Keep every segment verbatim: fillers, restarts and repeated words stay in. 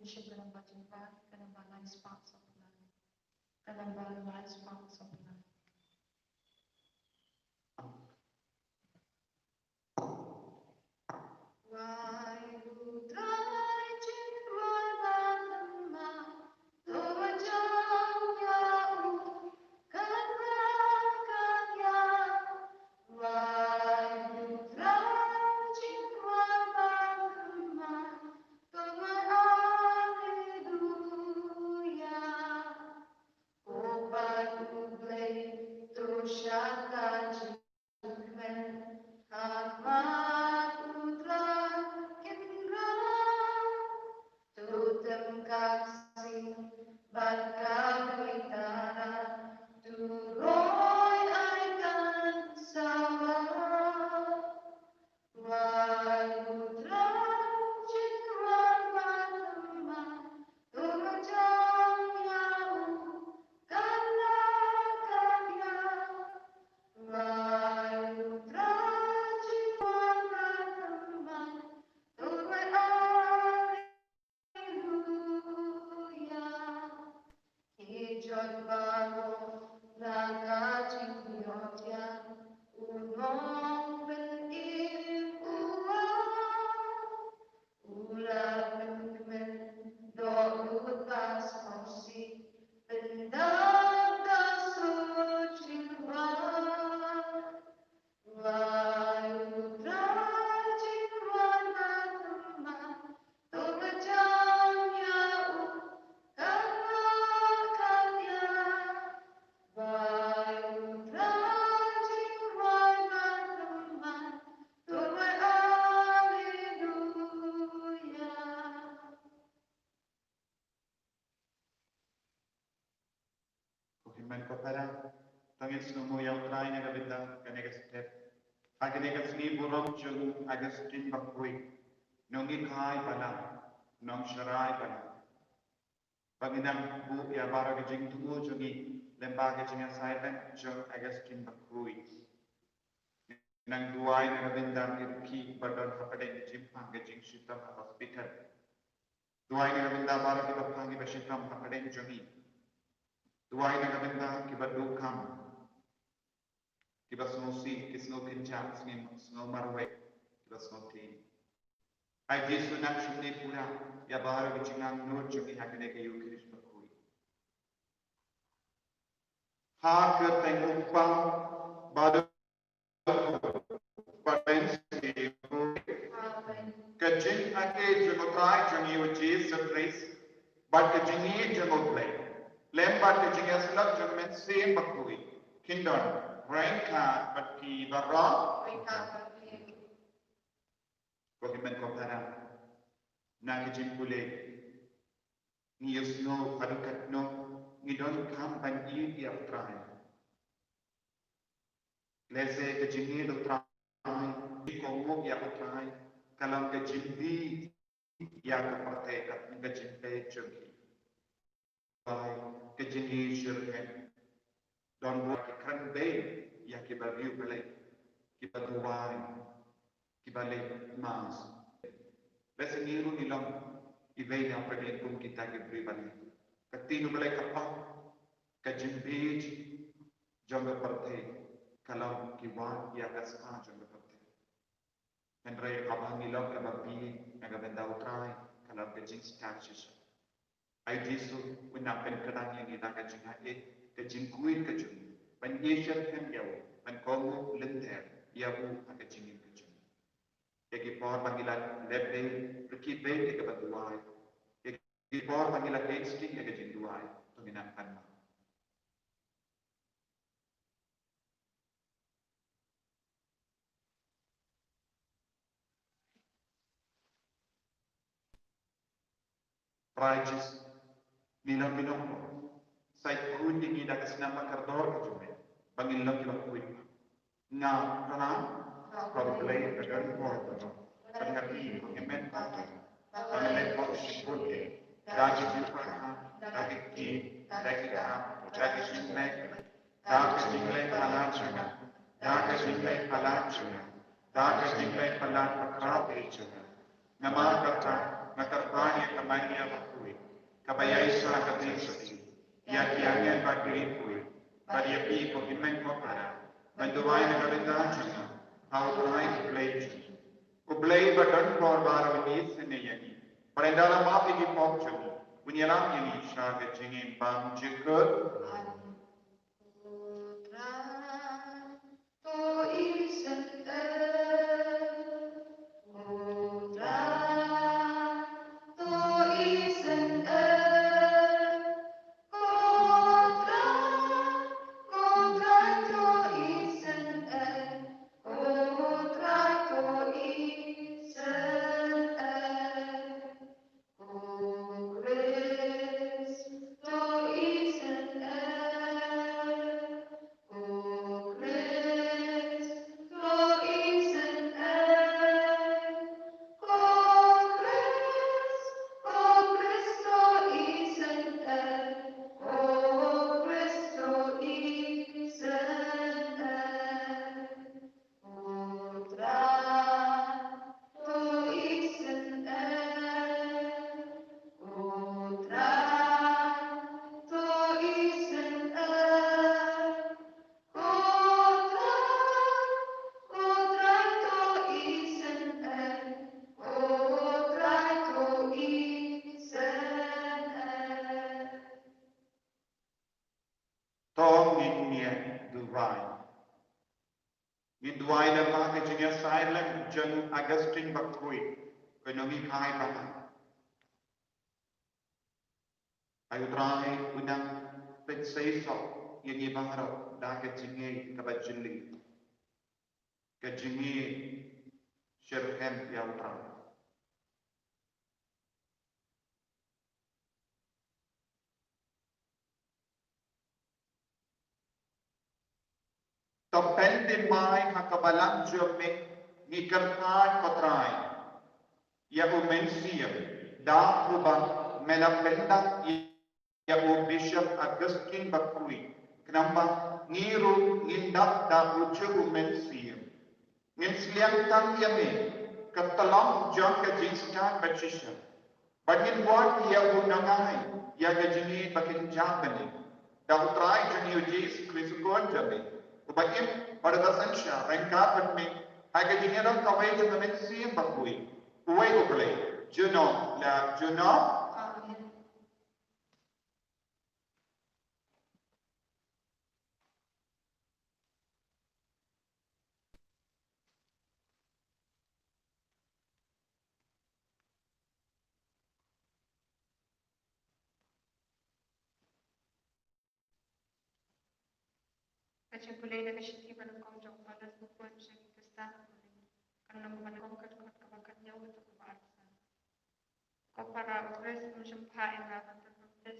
Jingshim ka namba jingpyrkhat, ka namba lai spah saw phew lai. Ka namba lai spah saw phew lai. Wai U Trai Jingwan ba thymmai, to ba jam ïa u, kan rah kan ïap. Wai U Trai Jingwan ba thymmai, to ba Alleluia. Ko Kpa U Blei, to sha ka jingkmen, ha khmat U Trai Kynrad. To tem ka ksing bad ka guitar, to roi ai kan sawa. Wai U Trai Jingwan ba thymmai, to ba jam ïa u, kan rah kan ïap. Wai U Trai Jingwan ba thymmai, to ba Alleluia. Ki jot baroh na ka jingïohthiah, u nongpynim u wan. U la pynkmen dohnud ba sngewsih, pyndap da sujilwan. Wai U Trai Jingwan ba thymmai, to ba jam ïa u, kan rah kan ïap. Wai U Trai Jingwan ba thymmai, to ba Alleluia. Ko hynmen ko para, to ngin sngew mo ïa U Trai na ka bynta kane ka step. Ha kane ka sngi burom jong u Augustine Bakhuid, nonghikai balang, nongsharai balang. Ba ngin nang buh ïa baroh ka jingthmu jong ngi lyngba ka jingïasai bad jong Augustine Bakhuid. Nang duwai na ka bynta ki rkhie ba don hapdeng ka jingpang ka jingshitom ha hospital. Duwai na ka bynta baroh kiba pang kiba shitom hapdeng jong ngi. Duwai na ka bynta kiba duh kam, kiba sngewsih, ki sngew kynjah, sngew, sngew marwei, kiba sngew tieng. Ai Jisu, nang shim pura ïa baroh ki jingangnud jong ngi ha kane ka Ïukharist bakhuid. Ha ka kyrteng U Kpa, bad U Khun, bad U Mynsiem Bakhuid. Amen. Ka jingïeit jong U Trai jong ngi U Jisu Khrist, bad ka jingïeit jong U Blei, lem bad ka jingïasyllok jong U Mynsiem Bakhuid, kin don ryngkat bad phi baroh. Ryngkat bad phi. Ko hynmen ko para, na ka jingpule, ngi ïohsngew haduh katno ngi donkam ban ïeit ïa U Trai. Lehse ka jingïeit U Trai, ka kohnguh ïa U Trai, ka long ka jingbieit ïa ka pyrthei, ka, ka jingpeit jong ki. Bai, ka jingïeit shisha. Don ruh ki kren bei ïa kiba riew Blei, kiba duwai, kiba leit mass. Lehse ngi ruh ngi long iwei na pdeng kum kita ki briew ba leit. Ka ktien U Blei ka ong, ka jingbieit jong ka pyrthei ka long ki wad ïa ka spah jong ka pyrthei. Hynrei haba ngi long kiba bieit na ka bynta U Trai, ka long ka jingstad shisha. Ai Jisu, u nang pynkyrdan ïa ngi da ka jingïeit, ka jingkhuid ka jong u, ban ïeit shisha ïa u, ban kohnguh lynter ïa u ha ka jingim ka jong u. Ïa ki por ba ngi la leh bei, rkhie bei ïa kaba duwai. Ïa ki por ba ngi la kit sting ïa ka jingduwai, to ngin nang pan. Trai Jisu, ngi long ki nongkhuid. Sa khuid ïa ngi da ka snam ba kordor ka jong me, ba ngin long kiba khuid. Nga, Trai, ka Blei ka don bor ka jong, ka ngi ki, ka ngi men ka jong, ka ngi leh bor shibun ïa, da ka jingpyrkhat, da ka ktien, da ka kam, da ka jingleh, da ka jingleh palat jong nga, da ka jingleh palat jong nga, da ka jingleh palat ba khraw ïa jong nga. Namar kata, Nga kyrpad ïa ka Maria bakhuid, kaba ïaishah ka Jingshisha, ïa ki angel bad ki riewkhuid, bad ïa phi ko hynmen ko para, ban duwai na ka bynta jong nga ha U Trai U Blei jong ngi. U Blei uba don bor baroh un isynei ïa ngi, bad un da la map ïa ki pop jong ngi, un ïalam ïa ngi sha ka jingim bymjukut. Amen. To ngin ïa duwai. Ngin duwai lyngba ka jingïasaid lang jong Augustine bakhuid, kaba ngi ai ba ha. Ai U Trai, u nang pynseisoh ïa ngi baroh da ka jingngeit kaba jylliew, ka jingngeit shitrhem ïa U Trai. To pynthymmai ha ka balang jong me, ngi kyrpad ko Trai, ïa u Mynsiem, da uba me la pyndap ïa u Bishop Augustine bakhuid, khnang ba ngi ruh ngin dap da u jong u Mynsiem. Ngin sliang tang ïa me, ka tyllong jong ka jingstad bashisha. Bad ngin wad ïa u nongai ïa ka jingim ba kynjah bneng, da U Trai jong ngi U Jisu Khrist U Khun jong me, uba im bad uba synshar ryngkat bad me ha ka jingïarap kawei jong ka Mynsiem Bakhuid, uwei U Blei, junom la junom. Amen. Ka jingpule na ka shithi ba nyngkong jong u Paulus u khun sha ki Khristan ha Korinth. Ka lynnong ba nyngkong, ka dkhot kaba khathynñiew haduh kaba arphew san. Ko para, U Khrist um shym phah ïa nga ban pynbaptis,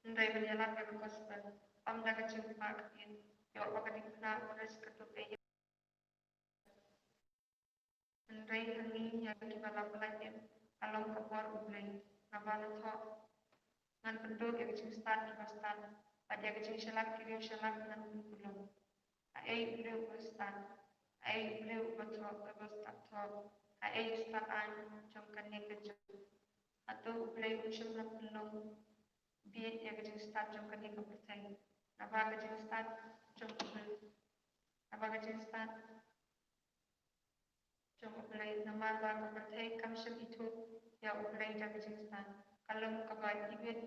hynrei ban ïalap ïa ka gospel. Ym da ka jingphah ktien, ïoh ba ka diengphna U Khrist ka tuh ei ïa. Hynrei ha ngi ïa kiba la pyllait im, ka long ka bor U Blei. Naba la thoh, ngan pynduh ïa ka jingstad kiba stad, bad ïa ka jingshlak ki riewshlak ngan pynkulmar. Haei U Blei uba stad? Haei U Blei uba thoh kaba stad thoh? Haei u stad aiñ jong kane ka jong? Hato U Blei um shym la pynlong bieit ïa ka jingstad jong kane ka pyrthei? Naba ka jingstad jong U Blei, naba ka jingstad jong U Blei, namar ba ka pyrthei kam shym ithuh ïa U Blei da ka jingstad. Ka long kaba ibit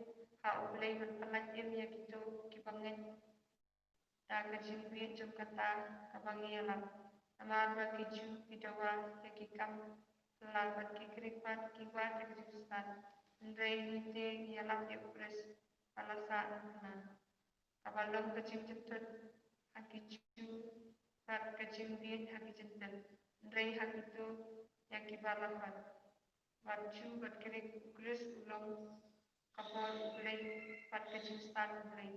ha U Blei ban pyllait im ïa kito kiba ngeit da ka jingbieit jong kata kaba ngi ïalap. Namar ba ki Jiw ki dawa ïa ki kam phylla, bad ki Grik pat ki wad ïa ka jingstad. Hynrei ngi te ngi ïalap ïa U Khrist ba la sah na phylla. Kaba long ka jingjynthut ha ki Jiw bad ka jingbieit ha ki Jentil, hynrei ha kito ïa kiba la khot, bad Jiw bad Grik, U Khrist u long ka bor U Blei bad ka jingstad U Blei.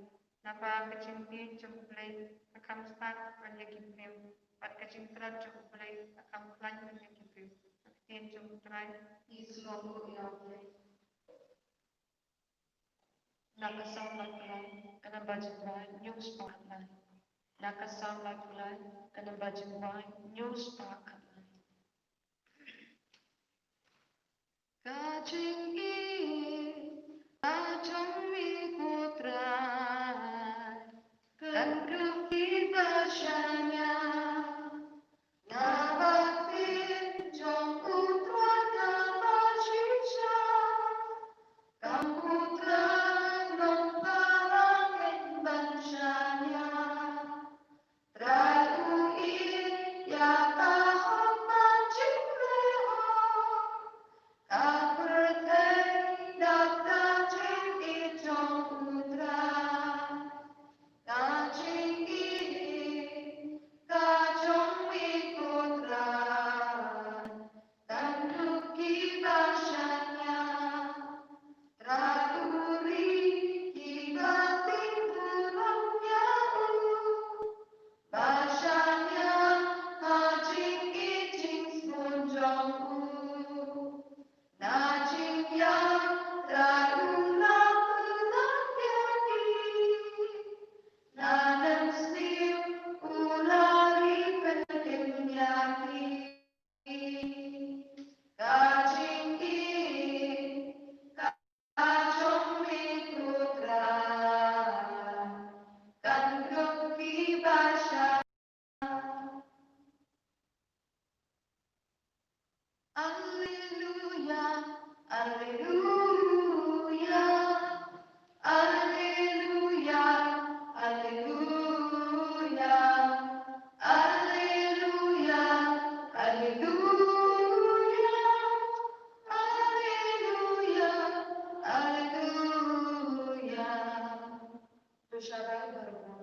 Naba ka jingbieit jong U Blei ka kham stad ban ïa ki briew, bad ka jingtlot jong U Blei ka kham khlaiñ ban ïa ki briew. Ka ktien jong U Trai. Ïa U Blei. Na ka Samuel ba lai, ka namba jingduwai hynñiew spah khatlai. Na ka Samuel ba lai, ka namba jingduwai hynñiew spah khatlai. Ka jingïeit ka jong me ko Trai, kan duh kiba shaniah. Naba ktien jong u Trai kaba shisha, kam u Trai nongpaleng ban shaniah. Trai u ïeit ïa ka hok bad jingleh hok, ka pyrthei da ka jingïeit jong u Trai. Ka jingïeit ka jong me ko Trai, kan duh kiba shaniah. Trai u ri kiba tieng burom ïa u, ba shaniah ha jingïeit jingsngew jong u. Na jingïap Trai u la pynlong ïa ki, na mynsiem u la ri pynkim ïa ki. Ka jingïeit ka jong me ko Trai, kan duh kiba shaniah. Alleluia, alleluia, alleluia, alleluia, alleluia, alleluia, alleluia, alleluia. To sharai barabor,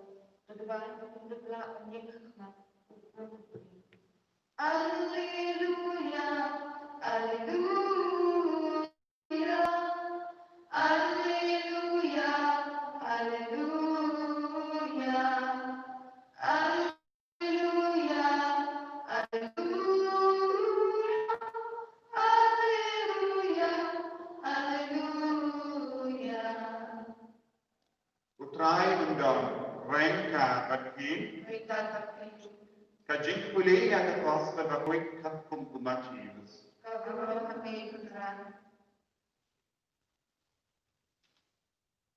to duwai, to kynduh lah ban ïeng ha khmat. Alleluia, alleluia, alleluia, alleluia, alleluia, alleluia, alleluia, alleluia. U Trai un don ryngkat bad phi. Ryngkat bad phi. Ka jingpule ïa ka gospel ba khuid katkum u Mathaios. Ka burom ha me ko Trai.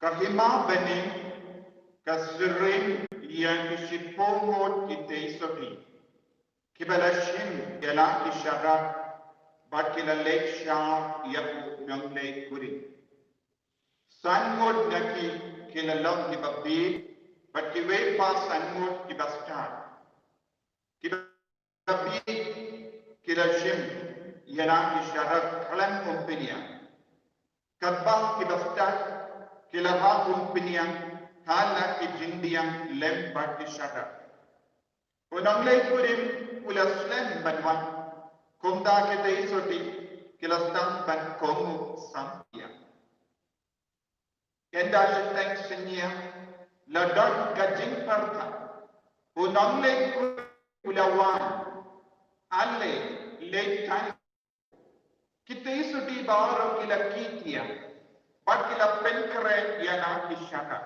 Ka hima bneng ka serem ïa ki shiphew ngut ki tei sotti kiba la shim ïa la ki sharak bad ki la leit shaw ïa u nongleit kurim. San ngut na ki ki la long kiba bieit bad kiwei pat san ngut kiba stad. Kiba bieit ki la shim ïa la ki sharak khlem umphniang. Katba kiba stad ki la rah umphniang ha la ki jingdiang lem bad ki sharak. U nongleit kurim u la slem ban wan, kumta ki tei sotti ki la sdang ban kohnguh samphniang. Ynda shiteng synñiang la don ka jingpyrta, u nongleit kurim u la wan, ale leit tan. Ki tei sotti baroh ki la kit ïa bad ki la pynkhreh ïa la ki sharak.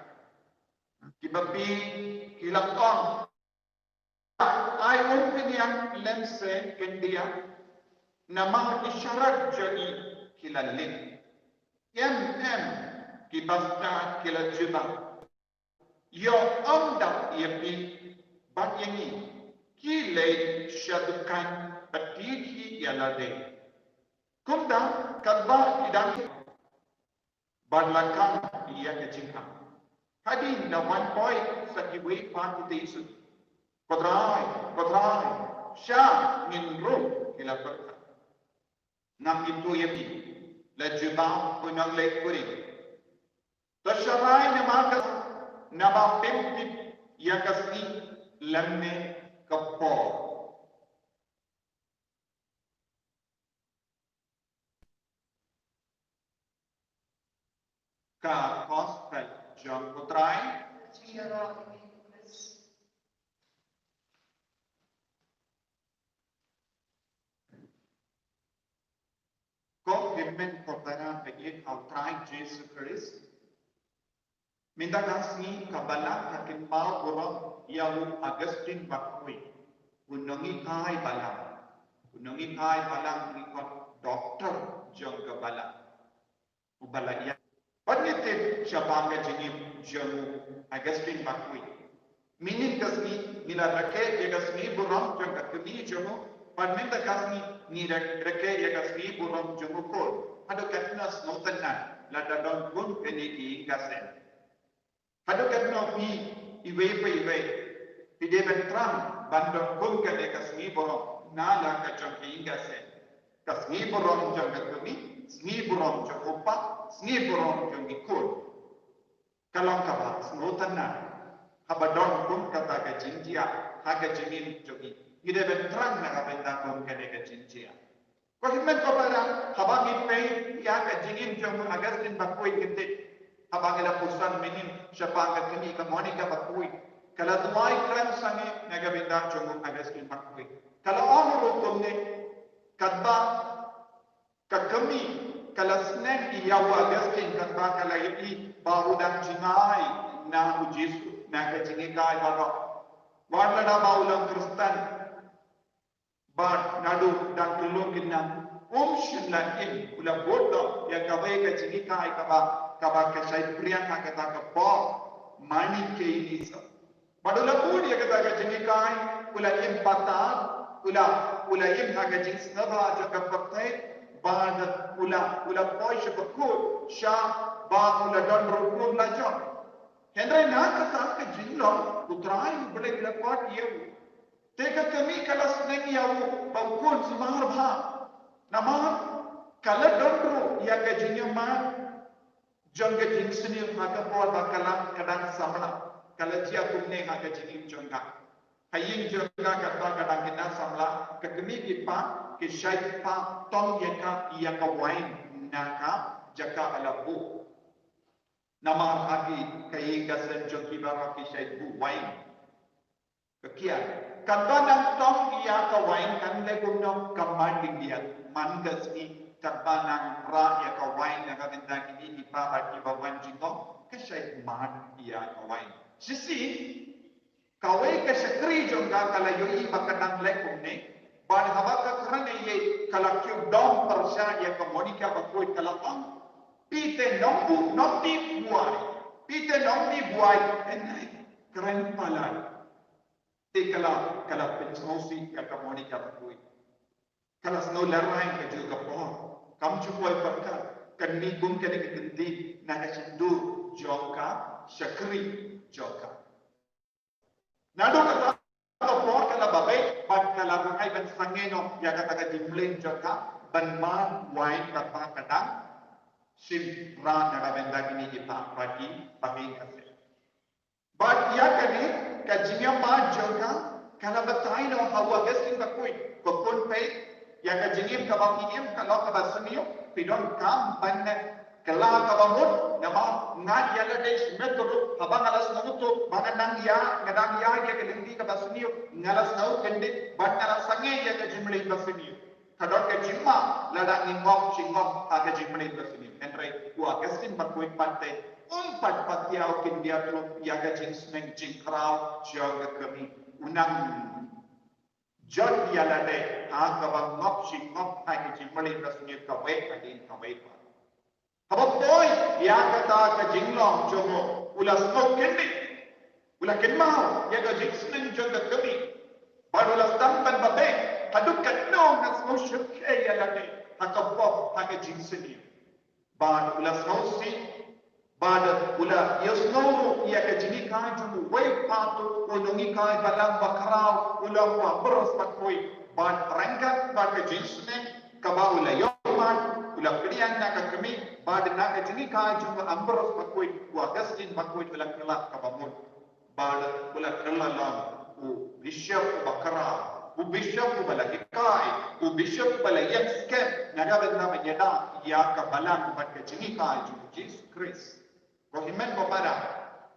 Kiba bieit ki la ong, ai umphniang lem se khyndiat, namar ki sharak jong ngi ki la ling. Em em, kiba stad ki la jubab, ïa ong da ïa phi bad ïa ngi, khie leit sha dukan bad die hi ïa lade. Kumta katba ki dang bad la khang ïa ka jingkhang. Hadien la wan poi sa kiwei pat ki tei sotti. Ko Trai, ko Trai, sha ngin rung, ki la pyrta. Ngam ithuh ïa phi, la jubab u nongleit kurim. To sharai namar ka, naba phim tip ïa ka sngi lymne ka por. Ka gospel jong u Trai. Ko hynmen ko para ba ïeit ha u Trai Jisu Khrist. Mynta ka sngi ka balang ka kynmaw burom ïa u Augustine Bakhuid, u nonghikai balang, u nonghikai balang ngi khot doktor jong ka balang. U balang ïa. Bad ngi tip shaphang ka jingim jong u Augustine Bakhuid. Mynhynnin ka sngi ngi la rakhe ïa ka sngi burom jong ka kmie jong u. Bad mynta ka sngi ngi rak-, rakhe ïa ka sngi burom jong u khun. Haduh katno sngewtynnat lada don kum kane ki ïing ka seng. Haduh katno phi iwei pa iwei phi dei ban thrang ban don kum kane ka sngi burom na la ka jong ka ïing ka seng. Ka sngi burom jong ka kmie, sngi burom jong u kpa, sngi burom jong ki khun. Ka long kaba sngewtynnat haba don kum kata ka jingjia ha ka jingim jong ngi. Ngi dei ban thrang na ka bynta kum kane ka jingjia. Ko hynmen ko para, haba ngi peit ïa ka jingim jong u Augustine Bakhuid ngi tip. Haba ngi la pyrshang mynhynnin shaphang ka kmie ka Monica Bakhuid. Ka la duwai kren sangeh na ka bynta jong u Augustine Bakhuid. Ka la ong ruh kumne, katba ka kmie ka la sneng ïa u Augustine, katba ka la ïohi ba u dang jngai na u Jisu na ka jinghikai baroh. Wat lada ba u long Khristan, bad naduh dang kyllon ki nam, um shym la im, u la bud noh ïa kawei ka jinghikai kaba, kaba ka shait phriang ha kata ka por. Mani keini sa. Bad u la bud ïa kata ka jinghikai, u la im patar, u la, u la im ha ka jingsngewbha jong ka pyrthei, bad u la, u la poi sha bakhuid, sha ba u la don ruh kum la jong. Hynrei na kata ka jinglong, U Trai U Blei u la khot ïa u. Te ka kmie ka la sneng ïa u ba u khun sumar bha. Namar ka la don ruh ïa ka jingïamad jong ka jingsniew ha ka por ba ka la, ka dang samla. Ka la jia kumne ha ka jingim jong ka. Ha ïing jong ka, katba ka dang khynnah samla, ka kmie ki kpa ki shait pha tong ïa ka ïa ka wain na ka jaka ba la buh. Namar ha ki, ka ïing ka sem jong ki baroh ki shait buh wain. Ka kiar. Katba nang tong ïa ka wain kan leh kumno, ka mad dieng dieng. Man ka sngi katba nang rah ïa ka wain na ka bynta kine ki kpa bad kiba wan jingong, ka shait mad ïa ka wain. Shisien kawei ka shakri jong ka ka la ïohi ba ka dang leh kumne, bad haba ka kren ïa ka la kiew dom pyrshah ïa ka Monica Bakhuid, ka la ong, phi te nongbuh, nongdih buaid, phi te nongdih buaid, hynrei kren palat. Te ka la, ka la pynsngewsih ïa ka Monica Bakhuid. Ka la sngew lehrain kajuh ka por. Kam ju poi pyrkhat kan mih kum kane ka kyntien na ka shyntur jong ka shakri jong ka. Naduh kata ka por ka la babe bad ka la rngai ban sangeh noh ïa kata ka jingmlien jong ka ban mad wain katba ka dang shim rah na ka bynta kine ki kpa bad kiba ïing ka sem. Bad ïa kane ka jingïamad jong ka ka la batai noh ha u Augustine Bakhuid, ko khun, peit, ïa ka jingim kaba phi im ka long kaba sniew, phi donkam ban kylla kaba mut, namar nga ïa lade shimet ruh haba nga la sngewthuh ba nga dang ïa, nga dang ïa ïa ka lynti kaba sniew, nga la sngew kyndit bad nga la sangeh ïa ka jingmlien ba sniew. Ka don ka jingma lada ngi ngop shi ngop ha ka jingmlien ba sniew. Hynrei u Augustine Bakhuid pat te um pat patia u khyndiat ruh ïa ka jingsneng jingkraw jong ka kmie. U nang jot ïa lade ha kaba ngop shi ngop ha ka jingmlien ba sniew kawei hadien kawei pat. Haba poi ïa kata ka jinglong jong u, u la sngew kyndit, u la kynmaw ïa ka jingsneng jong ka kmie. Bad u la sdang ban babe, haduh katno nga sngew shyrkhei ïa lade ha ka pop, ha ka jingsniew. Bad u la sngewsih, bad u la ïohsngew ruh ïa ka jinghikai jong uwei pat u nonghikai balang bakhraw, u long u Ambrose Bakhuid, bad ryngkat bad ka jingsneng kaba u la ïoh mad, u la pdiang na ka kmie, bad na ka jinghikai jong u Ambrose Bakhuid, u Augustine Bakhuid u la kylla kaba mut. Bad u la kylla long u bishop uba khraw, u bishop uba la hikai, u bishop uba la ïeng skhem na ka bynta ban ïada ïa ka balang bad ka jinghikai jong u Jisu Khrist. Ko hynmen ko para,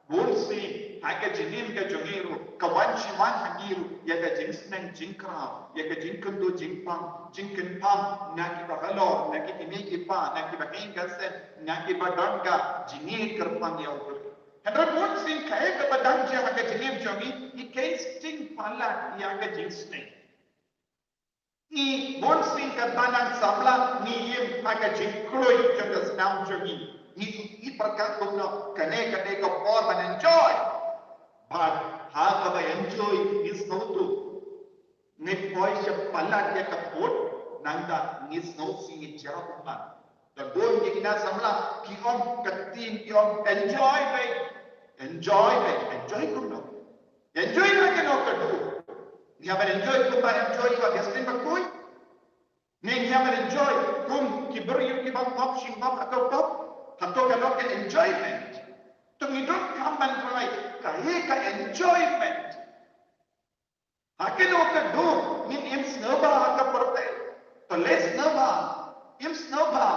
bun sien ha ka jingim ka jong ngi ruh ka wan shi wan ha ngi ruh ïa ka jingsneng jingkraw, ïa ka jingkyntu jingpang, jingkynpang na kiba halor, na ki kmie ki kpa, na kiba ïing ka sem, na kiba don ka jingïeit kyrpang ïa U Blei. Hynrei bun sien kaei kaba dang jia ha ka jingim jong ngi, ngi kei sting palat ïa ka jingsneng. Ngi bun sien katba nang samla ngi im ha ka jingkhlaiñ jong ka snam jong ngi. Ngi i pyrkhat kumno kane ka dei ka por ban enjoy. Bad ha kaba enjoy ngi sngewthuh. Ngi poi sha palat ïa ka pud nangta ngi sngewsih ngi jia kumno. Don bun ngi kine samla ki ong ka ktien ki ong enjoy beit. Enjoy beit, enjoy kumno. Enjoy na kano ka dur. Ngi hap ban enjoy kumba enjoy ïa ka Justin Bakhuid. Ne ngi hap ban enjoy kum ki briew kiba ngop shi ngop ha ka pop. Hato ka long ka enjoyment. To ngi donkam ban try kaei ka enjoyment. Ha kano ka dur ngin im sngewbha ha ka pyrthei. To leh sngewbha, im sngewbha.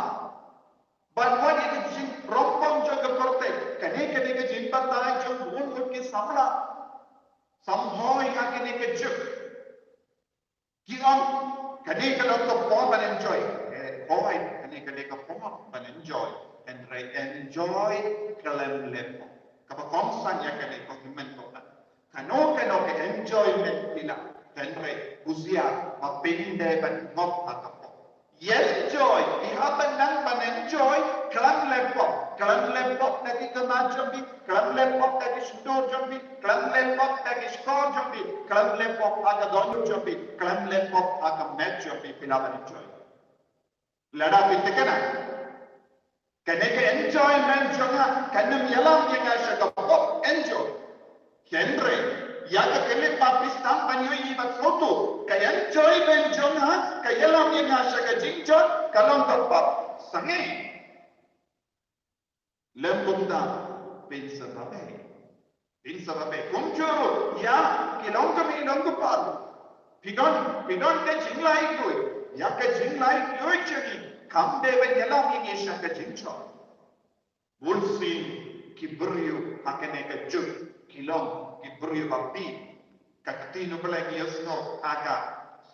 Ban wan ïa ka jingpyrshang jong ka pyrthei. Kane ka dei ka jingbatai jong bun ngut ki samla. Samhoi ha kane ka juk. Ki ong kane ka dei ka por ban enjoy. Eh, hooid, kane ka dei ka por ban enjoy. Hynrei enjoy khlem leh pop. Kaba kongsan ïa kane ko hynmen ko hynmen. Kano kano ka enjoyment phi lah, hynrei husiar ba phin dei ban ngop ha ka pop. Enjoy, phi hap ban nang ban enjoy khlem leh pop. Khlem leh pop na ki khmat jong phi, khlem leh pop na ki shyntur jong phi, khlem leh pop na ki shkor jong phi, khlem leh pop ha ka dohnud jong phi, khlem leh pop ha ka met jong phi, phi lah ban enjoy. Lada phi thikna kane ka enjoyment jong nga kan ym ïalam ïa nga sha ka pop, enjoy. Hynrei ïa ka khyllipmat phi sdang ban ïohi bad sngewthuh ka enjoyment jong nga ka ïalam ïa nga sha ka jingjot, ka long ka pop sangeh. Lem kumta phin sa babe. Phin sa babe. Kumjuh ruh ïa ki long kmie long kpa ruh. Phi don, phi don ka jinglai khuid. Ïa ka jinglai khuid jong ngi kam dei ban ïalam ïa ngi sha ka jingjot. Bun sien ki briew ha kane ka juk ki long ki briew ba bieit. Ka ktien U Blei ngi ïohsngew ha ka,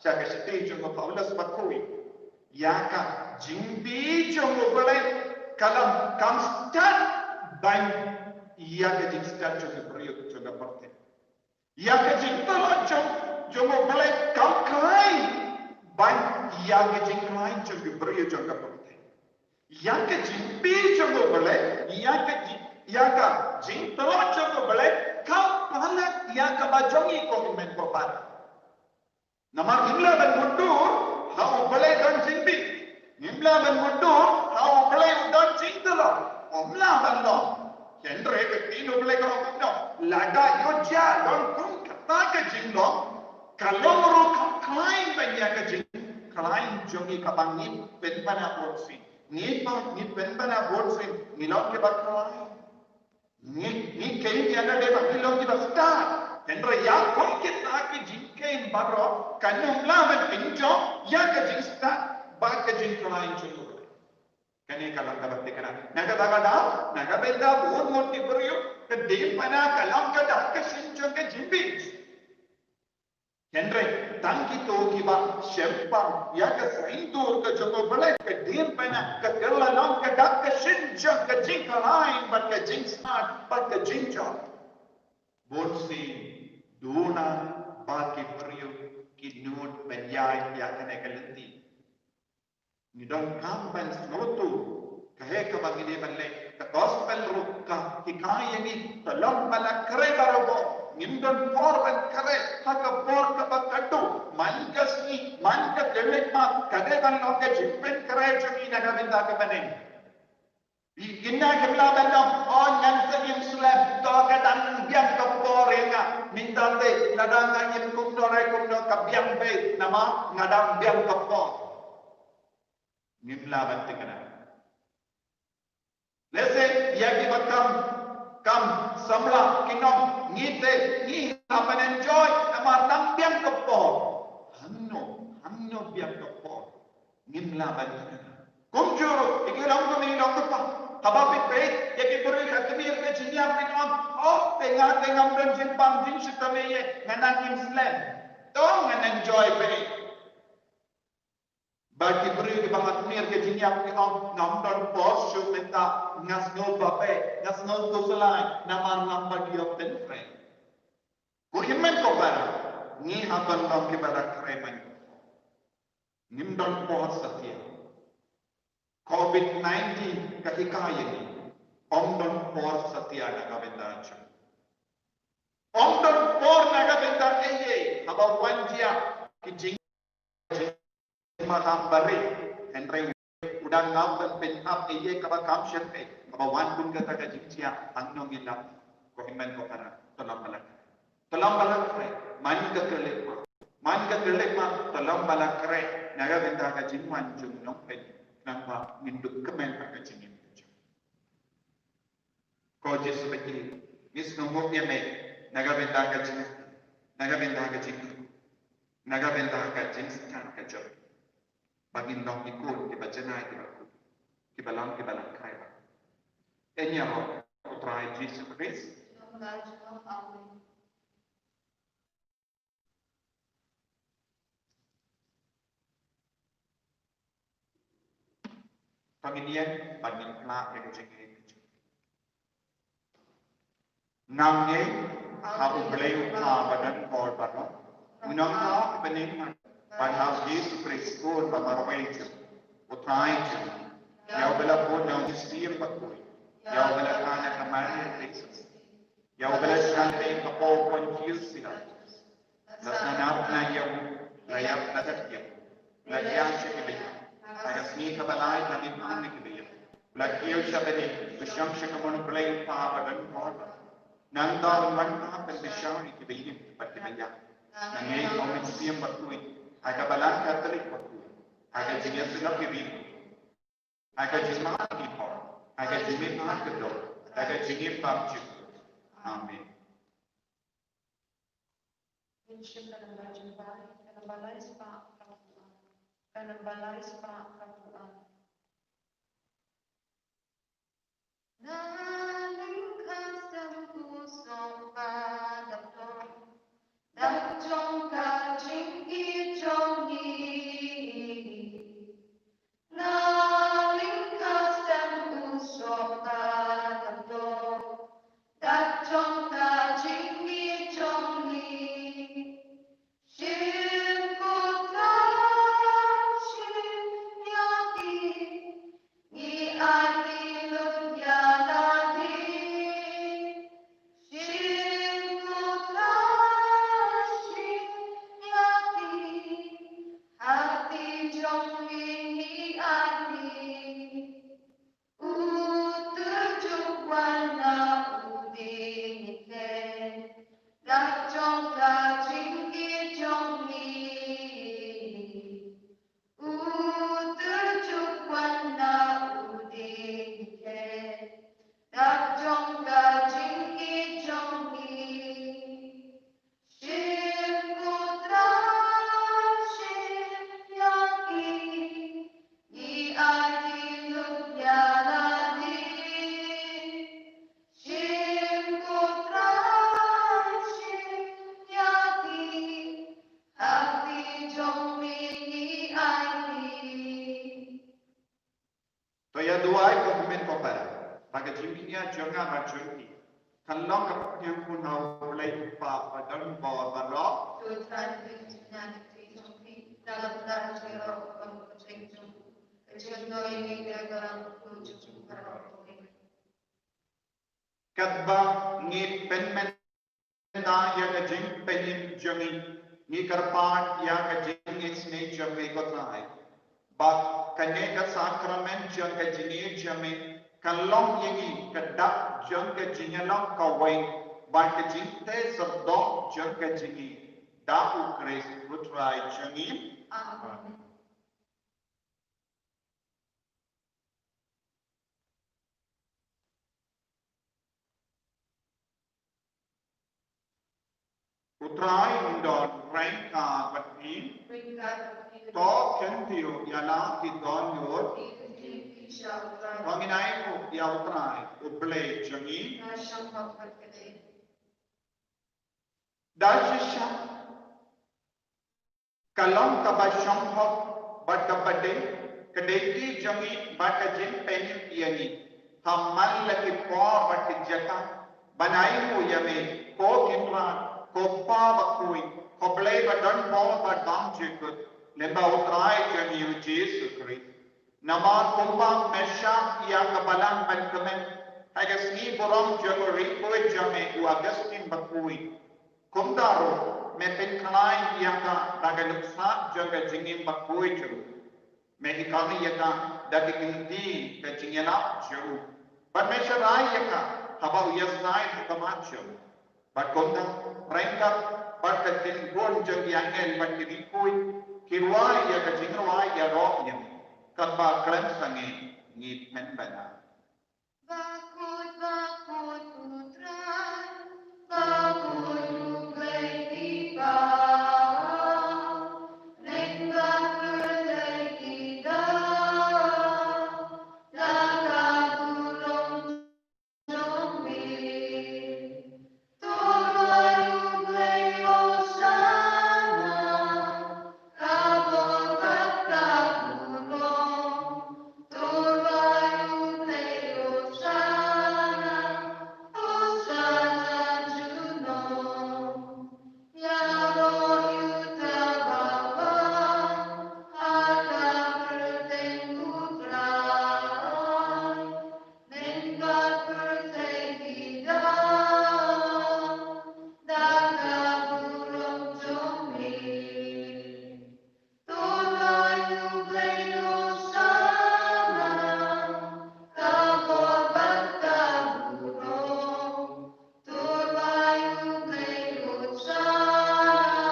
sha ka shithi jong u Paulus Bakhuid. Ïa ka jingbieit jong U Blei ka long kam stad ban ïa ka jingstad jong ki briew jong ka pyrthei. Ïa ka jingtlot jong, jong U Blei kam khlaiñ ban ïa ka jingkhlaiñ jong ki briew jong ka pyrthei. Ïa ka jingbieit jong U Blei, ïa ka jing, ïa ka jingtlot jong U Blei kam palat ïa kaba jong ngi ko hynmen ko para. Namar ngim lah ban mutdur ha U Blei don jingbieit. Ngim lah ban mutdur ha U Blei u don jingtlot. Ym lah ban long. Hynrei ka ktien U Blei ka ong kumno, lada ïoh jia don kum kata ka jinglong, ka long ruh kam khlaiñ ban ïa ka jingkhlaiñ jong ngi kaba ngi pynbna bun sien. Ngi pat ngi pynbna bun sien ngi long kiba khlaiñ. Ngi, ngi kheiñ ïa lade ba ngi long kiba stad. Hynrei ïa kum kita ki jingkheiñ baroh kan ym lah ban pynjot ïa ka jingstad bad ka jingkhlaiñ jong U Blei. Kane ka long kaba thikna. Na kata ka daw, na ka bynta bun ngut ki briew ka diengphna ka long ka dak ka shin jong ka jingbieit. Hynrei tang kito kiba shemphang ïa ka saiñdur ka jong U Blei, ka diengphna ka kylla long ka dak ka shin jong ka jingkhlaiñ bad ka jingstad bad ka jingjot. Bun sien duna ba ki briew ki nud ban ïaid ïa kane ka lynti. Ngi donkam ban sngewthuh kaei kaba ngi dei ban leh. Ka gospel ruh ka hikai ïa ngi to long ba la khreh barabor. Ngim don por ban khreh ha ka por kaba khatduh. Man ka sngi, man ka khyllipmat, ka dei ban long ka jingpynkhreh jong ngi na ka bynta ka bneng. Ngi, ngi, ngim lah ban ong, oh, ngan sa im slem, to ka dang biang ka por ïa nga. Mynta te lada nga im kumno re kumno ka biang beit, namar nga dang biang ka por. Ngim lah ban thikna. Lehse ïa kiba kam, kam samla kin ong, ngi te ngi hap ban enjoy namar dang biang ka por. Hangno, hangno biang ka por? Ngim lah ban thikna. Kumjuh ruh ïa ki longkmie longkpa, haba phi peit ïa ki briew ha khmih ka jingïap, phin ong, oh, te nga te ngam don jingpang jingshit te me ïa, nga nang im slem. To ngan enjoy beit. Bad ki briew kiba ha khmih ka jingïap ki ong, ngam don por shuh mynta, nga sngew babe, nga sngew khuslai namar ngam pat ïoh pynkhreh. Ko hynmen ko para, ngi hap ban long kiba la khreh man. Ngim don por satia. Covid nineteen ka hikai ïa ngi. Ym don por satia na ka bynta jong. Ym don por na ka bynta ei ei haba wan jia ki jing, jingmaham ba ri. Hynrei u dang ngam ban pynap ei ei kaba kam shen ei kaba wan kum kata ka jingjia. Hangno ngin lap? Ko hynmen ko para, to lam ba la khreh. To lam ba la khreh man ka kyrlek ma, man ka kyrlek ma, to lam ba la khreh na ka bynta ka jingwan jong u nongpynim, khnang ba ngin dup kmen ha ka jingim. Ko Jisu ba ki, ngi sngewnguh ïa me na ka bynta ka jing, na ka bynta ka jing, na ka bynta ka jingstad ka jong, ba ngin long ki khun kiba janai, kiba khuid, kiba long kiba la khreh. Ïaroh u Trai Jisu Khrist. Amen. To ngin ïeng bad ngin phla ïa ka jingngeit. Nga ngeit ha U Blei U Kpa ba don bor baroh, U Nongthaw uba bneng, bad ha U Jisu Khrist u Khun ba marwei jong U Trai jong ngi, ïa uba la bud na U Mynsiem Bakhuid, ïa uba la kha na ka Maria Theisotti, ïa uba la shah ha ka por Pontius Pilatus, la sngap na ïa u, la ïap, la thied ïa u, la thiah sha ki baïap, ha ka sngi kaba lai la mih na ki baïap, la kiew sha bneng, la shong sha ka mon U Blei U Kpa ba don bor. Nangta un wan pat ban pynshai ïa ki baïap bad ki baïap. Nga ngeit ha U Mynsiem Bakhuid, ha ka Balang Katholik bakhuid, ha ka jingïasyllok ki riewkhuid, ha ka jingmap ki hok, ha ka jingmihpat kyrduh, ha ka jingim bymjukut. Amen. Ngin shim ka namba jingbai, ka namba lai spah phra phew ar. Ka namba lai spah phra phew ar. Na lyngkha sem u soh ba dap don, dak jong ka jingïeit jong ngi. Na lyngkha sem u soh ba dap don, dak jong ka jingïeit jong ngi. Shim ko Trai, shim ïa ngi, ngi aiti lut ïa lade. Shim ko Trai, shim ïa ngi, ha kti jong me ngi aiti. U tyrjuh wan na u diengphna, dak jong ka jingïeit jong ngi. U tyrjuh wan na u diengphna, dak jong ka jingïeit jong ngi. Shim ko Trai, shim ïa ngi, ngi aiti lut ïa lade. Shim ko Trai, shim ïa ngi, ha kti jong me ngi aiti. To ïa duwai ko hynmen ko para, ba ka jingkñia jong nga bad jong phi kan long ka pynïaid ha U Blei U Kpa ba don bor baroh. To Trai, pynïaid ïa ka jingkñia jong phi, da ka bynta jong U Blei, ka jingkñia jong U Blei, ka jingkñia jong U Blei. Katba ngi pynmynta ïa ka jingpynim jong ngi, ngi kyrpad ïa ka jingisynei jong me ko Trai, ba kane ka sakramen jong ka jingïeit jong me kan long ïa ngi ka dak jong ka jingïalong kawei bad ka jingtei syrdoh jong ka jingïeit, da U Khrist U Trai jong ngi. Amen. U Trai un don ryngkat bad phi. To kyntiew ïa la ki dohnud. To ngin ainguh ïa U Trai U Blei jong ngi. Da shisha ka long kaba shong hok bad kaba dei, ka dei ki jong ngi bad ka jingpynim ïa ngi, ha man la ki por bad ki jaka, ban ainguh ïa me, ko Kynrad, ko Kpa Bakhuid, ko Blei ba don bor bad bymjukut. lyngba u Trai jong ngi u Jisu Khrist. Namar kumba me shah ïa ka balang ban kmen ha ka sngi burom jong u riew jong me u Augustine Bakhuid, kumta ruh me pynkhlaiñ ïa ka da ka nuksa jong ka jingim bakhuid jong u. Me hikai ïa ka da ka kynti ka jingïalap jong u, bad me sharai ïa ka haba u ïasaid ha khmat jong u. Bad kumta ryngkat bad ka kynhun jong ki angel bad ki riew ki rwai ïa ka jingrwai ïaroh ïa me. Katba khlem sangeh ngi pynbna. Bakhuid, bakhuid u Trai, bakhuid U Blei ki ba, lyngba pyrthei ki da, da ka burom jong me. To rwai U Blei Hosana, ka bor bad ka burom. To rwai U Blei Hosana, Hosana junom. Ïaroh ïa uta uba wan ha ka kyrteng U Trai. Lyngba pyrthei ki da, da ka burom jong me. To rwai U Blei Hosana, ka bor bad ka burom. To rwai U Blei Hosana,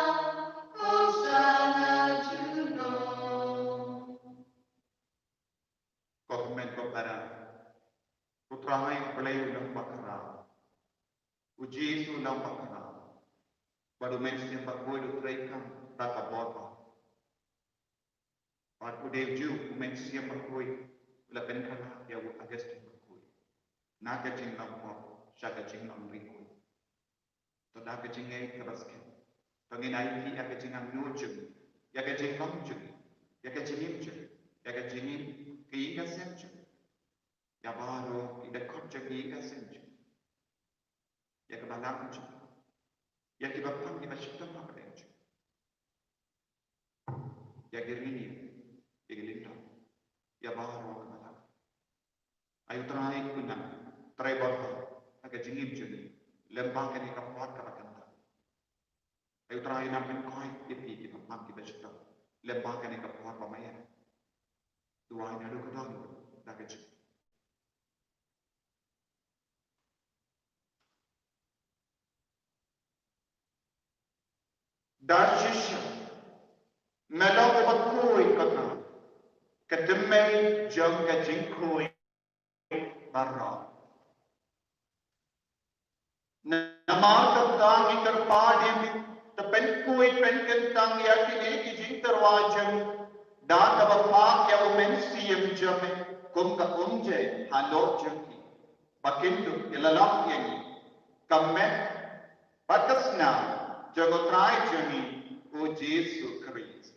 Hosana junom. Ko hynmen ko para, U Trai U Blei u long bakhraw, U Jisu u long bakhraw, bad U Mynsiem Bakhuid u treikam da ka bor ba. Bad u dei u juh U Mynsiem Bakhuid u la pynkhlaiñ ïa u Augustine Bakhuid na ka jinglong pop sha ka jinglong riew. To da ka jingngeit kaba skhem, to ngin aiti ïa ka jingangnud jong ngi, ïa ka jinglong jong ngi, ïa ka jingim jong ngi, ïa ka jingim ka ïing ka sem jong ngi, ïa baroh ki dkhot jong ngi, ïa ka sem jong ngi, ïa ka balang jong ngi, ïa kiba pang kiba shitom ha pdeng jong ngi, ïa ki riewniam, ïa ki lyngdoh, ïa baroh kiba lah. Ai U Trai khuid, Trai bor ha ka jingim jong ngi lyngba kane ka por kaba kynta. Ai U Trai, nang pynkhuid ïa phi kiba pang kiba shitom lyngba kane ka por ba ma ïa. Duwai naduh ka daw da ka jingim. Da shisha me long uba khuid, kata ka tymmen jong ka jingkhuid baroh. Namar kata ngi kyrpad ïa me, to pynkhuid pynkyntang ïa kine ki jingtyrwa jong ngi da kaba phah ïa U Mynsiem jong me kum ka umjai halor jong ki, ba kin duh ïalalap ïa ngi kum ka met bad ka snam jong U Trai jong ngi U Jisu Khrist.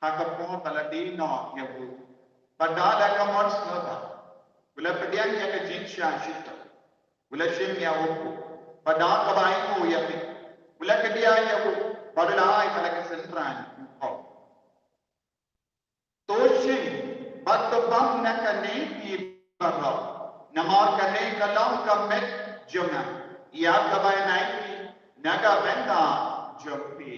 Ha ka por ba la die noh ïa u, bad da la ka mor sngewbha, u la pdiang ïa ka jingshah shitom, u la shim ïa u, bad da kaba ainguh ïa phi, u la kdiah ïa u, bad u la ai ha la ka synran u khop. To shim bad to bam na kane phi baroh, namar kane ka long ka met jong nga, ïa kaba yn ai phi na ka bynta jong phi.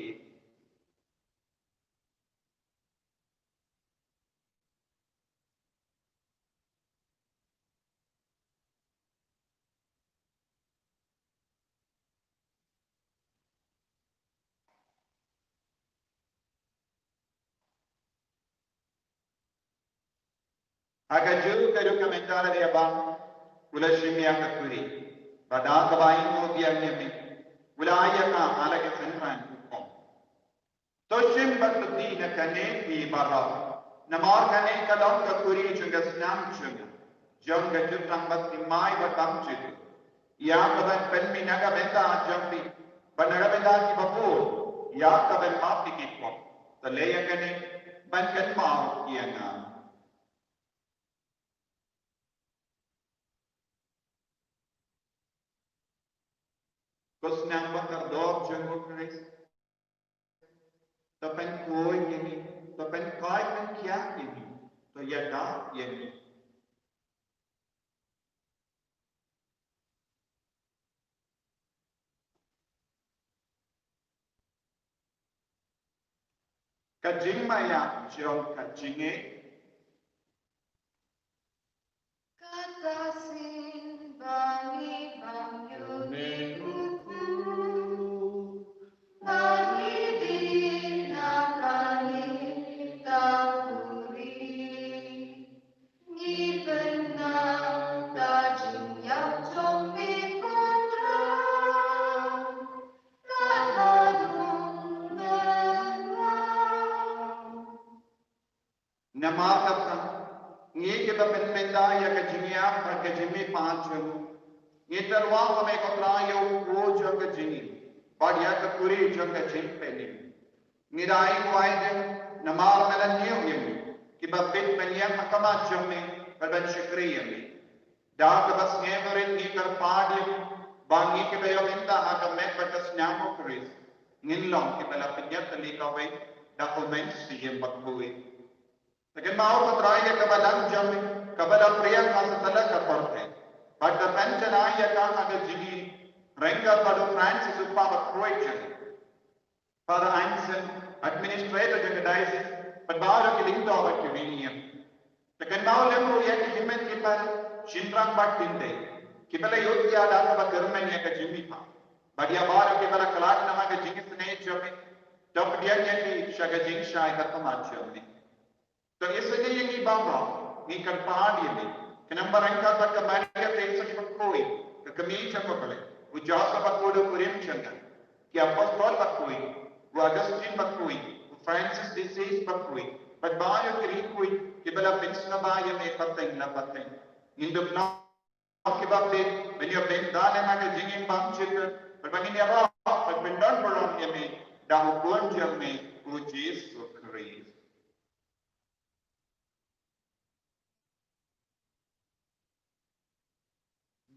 Ha kajuh ka juh ka mynta la dei ban, u la shim ïa ka kuri, bad da kaba ainguh biang ïa me, u la ai ïa ka ha la ka synran u khop. To shim bad to die na kane phi baroh, namar kane ka long ka kuri jong ka snam jong nga, jong ka jutang baptismai bad bymjukut, ïa kaban pynmih na ka bynta jong phi bad na ka bynta kiba bun, ïa kaban map ïa ki khop. To leh ïa kane ban kynmaw ïa nga. Ko snam ba kordor jong u Khrist. To pynkhuid ïa ngi, to pynkoit pynkhiah ïa ngi, to ïada ïa ngi. Ka jingmaïa jong ka jingngeit. Kata sien ba ngi bang ïoh ne u kpu, ba ngi dih na kane ka khuri. Ngi pynang ka jingïap jong me ko Trai, ka la dung lem lang. Namar kata, ngi kiba pynmynta ïa ka jingïap bad ka jingmihpat jong u, ngi tyrwa ha me ko Trai ïa u kpu jong ka jingim bad ïa ka khuri jong ka jingpynim. Ngi da ai wai dien namar me la ñiew ïa ngi kiba bit ban ïeng ha khmat jong me bad ban shakri ïa me. Da kaba sngewrit ngi kyrpad ïa me ba ngi kiba ïoh bynta ha ka met bad ka snam u Khrist ngin long kiba la pynïap tylli kawei da u Mynsiem Bakhuid. Te kynmaw ko Trai ïa ka balang jong me kaba la pdiang ha satlak ka pyrthei bad ka pynjanai ïa ka ha ka jingim ryngkat bad u Francis u kpa bakhuid jong me. Father Anson, administrator jong ka diocese, bad baroh ki lyngdoh bad ki riewniam. Te kynmaw lem ruh ïa ki hynmen ki para, shynrang bad tyngdei, kiba la ïoh ïa da kaba kyrmen ïa ka jingmihpat bad ïa baroh kiba la khlad na ka jingisynei jong me. To pdiang ïa ki sha ka jingshai ha khmat jong me. To isynei ïa ngi baroh, ngi kyrpad ïa me. Khnang ba ryngkat bad ka Maria Theisotti bakhuid, ka kmie jong u Blei, u Joseph bakhuid u kurim jong nga, ki apostol bakhuid, u Augustine bakhuid, u Francis de Sales bakhuid, bad baroh ki riewkhuid kiba la pynsngewbha ïa me pateng la pateng. Ngin dup noh kiba bit ban ïoh bynta lem ha ka jingim bymjukut, bad ba ngin ïaroh bad pyndon burom ïa me da u Khun jong me u Jisu Khrist.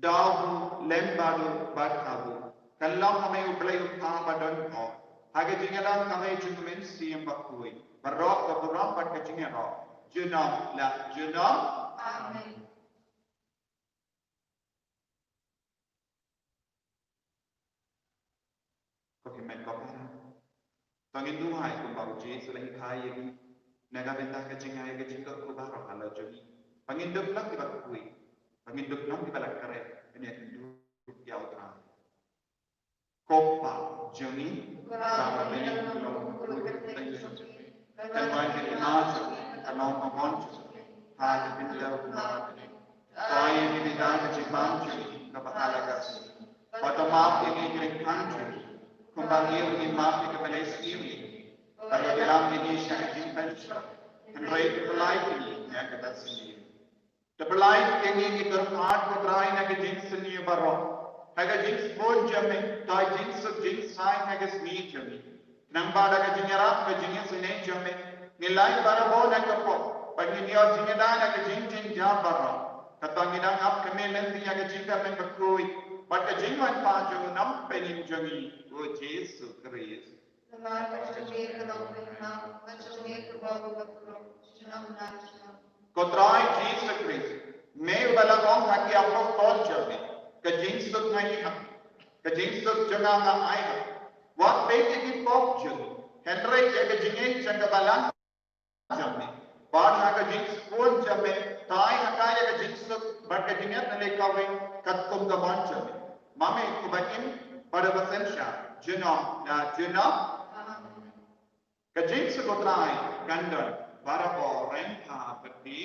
Da u lem bad u bad ha u, kan long ha me u Blei u Kpa badonbor, ha ka jingïalang kawei jong u Mynsiem Bakhuid, baroh ka burom bad ka jingïaroh junom la junom. Amen. Ko hynmen ko para, to ngin duwai kumba u Jisu u la hikai ïa ngi na ka bynta ka jingai ka jingkyrkhu baroh halor jong ngi, ba ngin dup long kiba khuid, ba ngin dup long kiba la kren ban ïakynduh ïa u Trai. Ko Kpa jong ngi, kaba ha bneng, ka long ka kyrteng jong phi, kan wan ka hima jong phi, kan long ka mon jong phi ha ka khyndew kumba ha bneng. To ai ïa ngi mynta ka jingbam jong ngi kaba ha la ka sngi, bad to map ïa ngi ki ryngkang jong ngi, kumba ngi ruh ngi map ïa kiba la isynei ïa ngi, bad to ïalam ïa ngi sha ka jingpynshoi, hynrei to pynlait ïa ngi na kata ka sngi. To pynlait ïa ngi, ngi kyrpad ko Trai, na ka jingsniew baroh, ha ka jingsbun jong me, to ai jingsuk jingsaiñ ha ka sngi jong ngi. Khnang ba da ka jingïarap ka jingisynei jong me, ngin lait barabor na ka pop bad ngin ïoh jingïada na ka jingjynjar baroh. Kata ngi dang ap kyrmen lynti ïa ka jingkyrmen bakhuid bad ka jingwan pat jong u Nongpynim jong ngi, u Jisu Khrist. Namar ka jong me ka long ka hima, ka jong me ka bor bad ka burom, junom la junom. Ko Trai Jisu Khrist, me uba la ong ha ki apostol jong me, ka jingsuk nga ai ha phi, ka jingsuk jong nga nga ai ha phi. Wat peit ïa ki pop jong ngi, hynrei ïa ka jingngeit jong ka balang jong me. Bad ha ka jingsbun jong me, to ai ha ka ïa ka jingsuk bad ka jingïaid na lei kawei katkum ka mon jong me. Ma me uba im bad uba synshar junom la junom. Amen. Ka jingsuk u Trai kan don barabor ryngkat bad phi.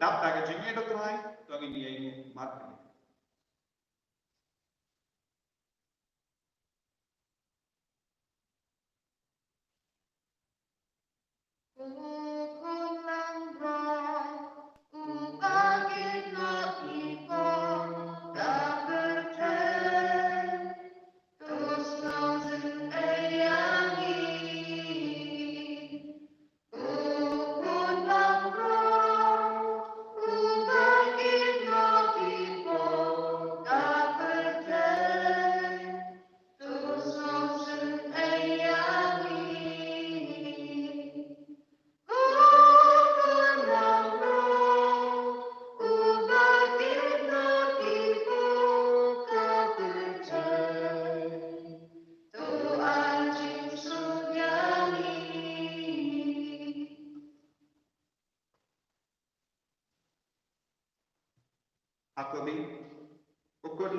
Dap da ka jingïeit u Trai, to ngin ïeng markylliang.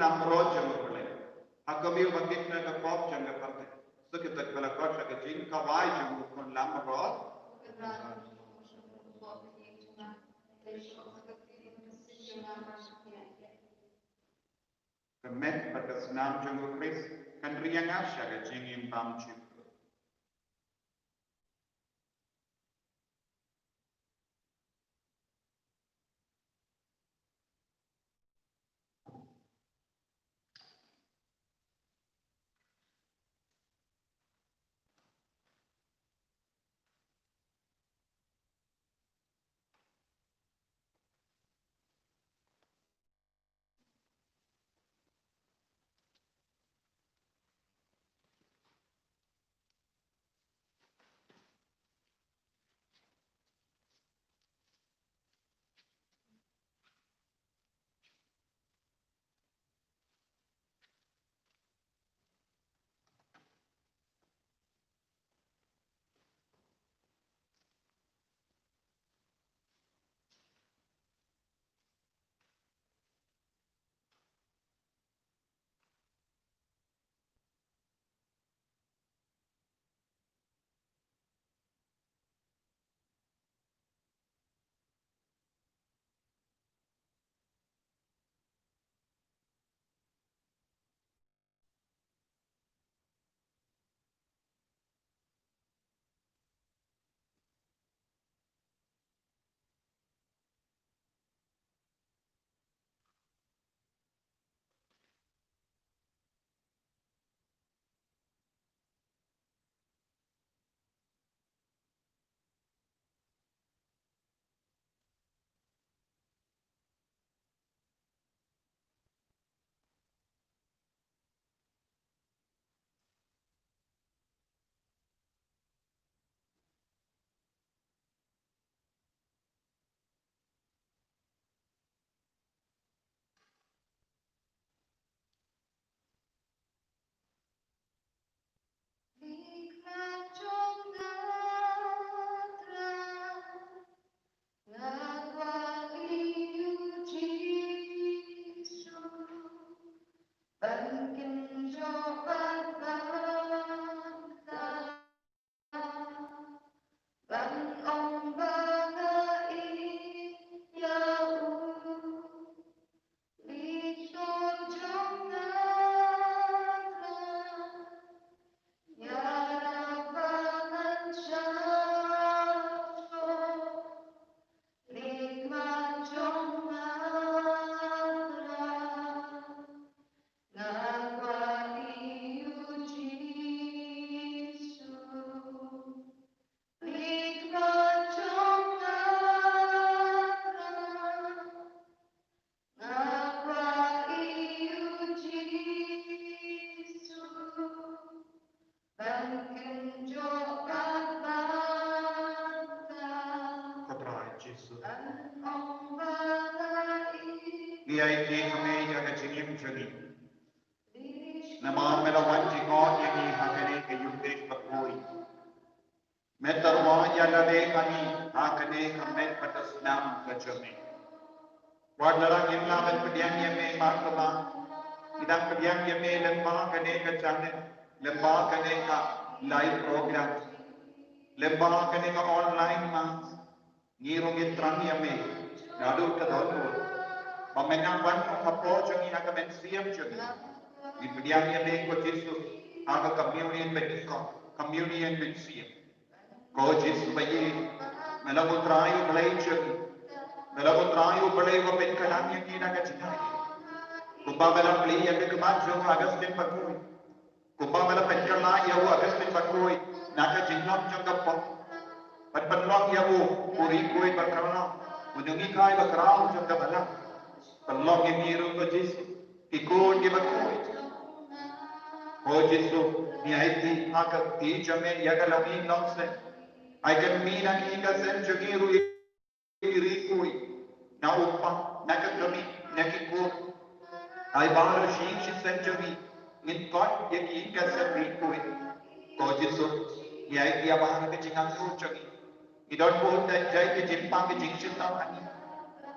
lamrot jong U Blei. Ha ka mih ba kit na ka pop jong ka pyrthei. Sa kito kiba la khot sha ka jingkawai jong U Khun lamrot. Ka met bad ka snam jong U Khrist kan riang sha ka jingim bymjukut. Ban ong ba nga ïeit ïa u, leit sha jong nga, ïarap ba ngan sha shuh, leit ma jong nga. Nga kwah ïa u Jisu. Leit ma jong nga. Nga kwah ïa u Jisu. Ban kynjoh bad ban kah. Ko Trai Jisu. Ban ong ba nga ïeit. Ngi aiti ha me ïa ka jingim jong ngi. Namar me la wan jingmut ïa ngi ha kane ka ïingdei bakhuid. Me tyrwa ïa lade ha ngi ha kane ka met bad ka snam ka jong me. Wat la ngim lah ban pdiang ïa me markhmat, ngi dang pdiang ïa me lyngba kane ka channel, lyngba kane ka live program, lyngba kane ka online mass. Ngi ruh ngi thrang ïa me naduh ka dohnud ba men nang wan ha ka por jong ngi ha ka mynsiem jong ngi. Ngi pdiang ïa me ko Jisu ha ka communion mynsiem, communion mynsiem. Ko Jisu ba ïeit, me long u Trai u Blei jong ngi. Me long u Trai u Blei uba pynkylla ïa ngi na ka jingaiei. Kumba me la plie ïa ka khmat jong u Augustine bakhuid. Kumba me la pynkylla ïa u Augustine bakhuid na ka jinglong jong ka pop. Ban pynlong ïa u u riewkhuid bakhraw, u nonghikai bakhraw jong ka balang. Pynlong ïa ngi ruh ko Jisu, ki khun ki bakhuid. Ko Jisu, ngi aiti ha ka kti jong me ïa ka longïing longsem. Ai kynmaw na ki ïing ka sem jong ngi ruh, ki riewkhuid, na u kpa, na ka kmie, na ki khun. Ai ba ruh shisien shisien jong ngi ngin khot ïa ki ïing ka sem riewkhuid. Ko Jisu, ngi aiti ïa baroh ka jingangnud jong ngi. Ngi don bun da jai ka jingpang ka jingshitang ha ngi.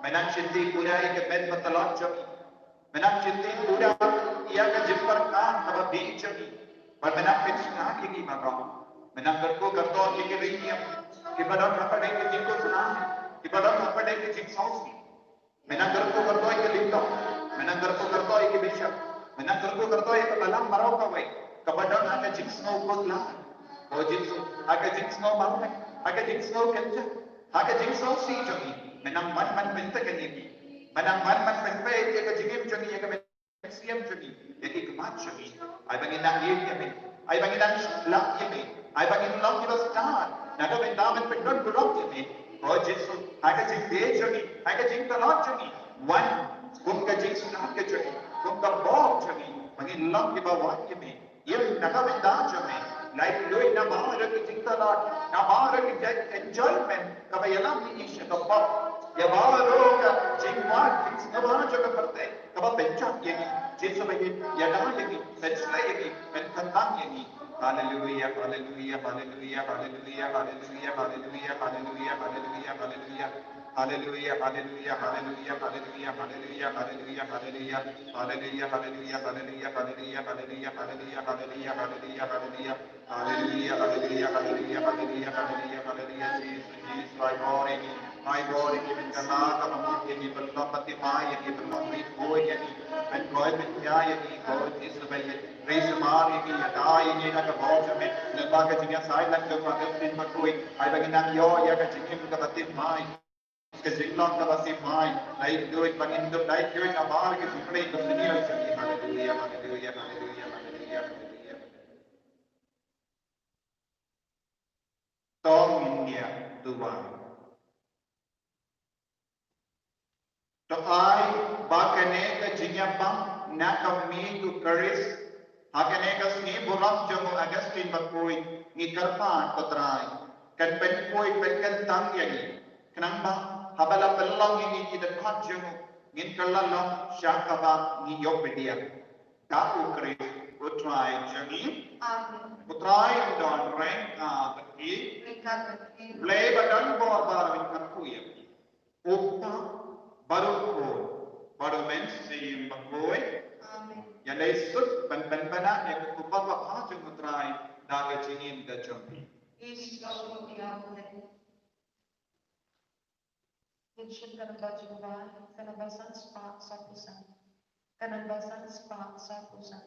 Me nang shim pura ïa ka met bad ka tlot jong ngi. Me nang chithi pura ïa ka jingpyrkhat kaba bieit jong ngi. Bad me nang pynsngew ïa ngi baroh. Me nang kyrkhu kyrdoh ïa ki riewniam kiba don hapdeng ka jingkhuslai, kiba don hapdeng ka jingsngewsih. Me nang kyrkhu kyrdoh ïa ki lyngdoh. Me nang kyrkhu kyrdoh ïa ki bishop. Me nang kyrkhu kyrdoh ïa ka balang baroh kawei kaba don ha ka jingsngew khuslai. O Jisu, ha ka jingsngew marwei, ha ka jingsngew kynjah, ha ka jingsngewsih jong ngi, me nang wan ban pyntngen ïa ngi. Me nang wan ban pynpeit ïa ka jingim jong ngi, ïa ka mynsiem jong ngi, ïa ki khmat jong ngi. Ai ba ngin nang ïeit ïa me. Ai ba ngin nang shlak ïa me. Ai ba ngin long kiba stad na ka bynta ban pyndon burom ïa me. O Jisu, ha ka jingbieit jong ngi, ha ka jingtlot jong ngi, wan kum ka jingsngew ka jong ngi, kum ka bor jong ngi, ba ngin long kiba wad ïa me. Im na ka bynta jong me, lait luid na baroh ki jingtlot, na baroh ki jait enjoyment kaba ïalam ïa ngi sha ka pop, ïa baroh ka jingwad jingsngewbha jong ka pyrthei kaba pynjot ïa ngi. Jisu ba ïeit, ïada ïa ngi, pynshlei ïa ngi, pynkhamtam ïa ngi. Haleluia, haleluia, haleluia, haleluia, haleluia, haleluia, haleluia, haleluia, haleluia. Haleluia, haleluia, haleluia, haleluia, haleluia, haleluia, haleluia. Haleluia, haleluia, haleluia, haleluia, haleluia, haleluia, haleluia, haleluia, haleluia. Haleluia, haleluia, haleluia, haleluia, haleluia, haleluia, Jisu, Jisu, ai bor ïa ngi, ai bor ïa ngi, pynkylla ka bamut ïa ngi, pynlong ka thymmai ïa ngi, pynlong rit bui ïa ngi, pynkoit pynkhia ïa ngi, ko Jisu ba ïeit, ri sumar ïa ngi, ïada ïa ngi da ka bor jong me, lyngba ka jingïasaid lang jong u Augustine Bakhuid, ai ba ngin nang ïoh ïa ka jingim kaba thymmai. Ka jinglong kaba thymmai, lait luid ba ngin dup lait luid nabar ka jingpyrshah ka sniew jong ngi. Haleluia, haleluia, haleluia, haleluia, haleluia. To ngin ïa duwai. To ai ba kane ka jingïapang na ka miet u Khrist, ha kane ka sngi burom jong u Augustine Bakhuid, ngi kyrpad ko Trai, kan pynkhuid pynkyntang ïa ngi. Khnang ba haba la pynlong ïa ngi ki dkhot jong u, ngin kylla long sha kaba ngi ïoh pdiang. Da u Khrist u Trai jong ngi. Amen. U Trai un don ryngkat bad phi. Ryngkat bad phi. U Blei ba don bor baroh un kyrkhu ïa phi. U Kpa bad u Khun bad u Mynsiem Bakhuid. Amen. Ïa lei suk ban pynbna ïa ka kyrpang babha jong u Trai da ka jingim ka jong phi. Ïa u Blei. Ngin shim ka namba jong u Blei, ka namba san spah sawphew san. Ka namba san spah sawphew san.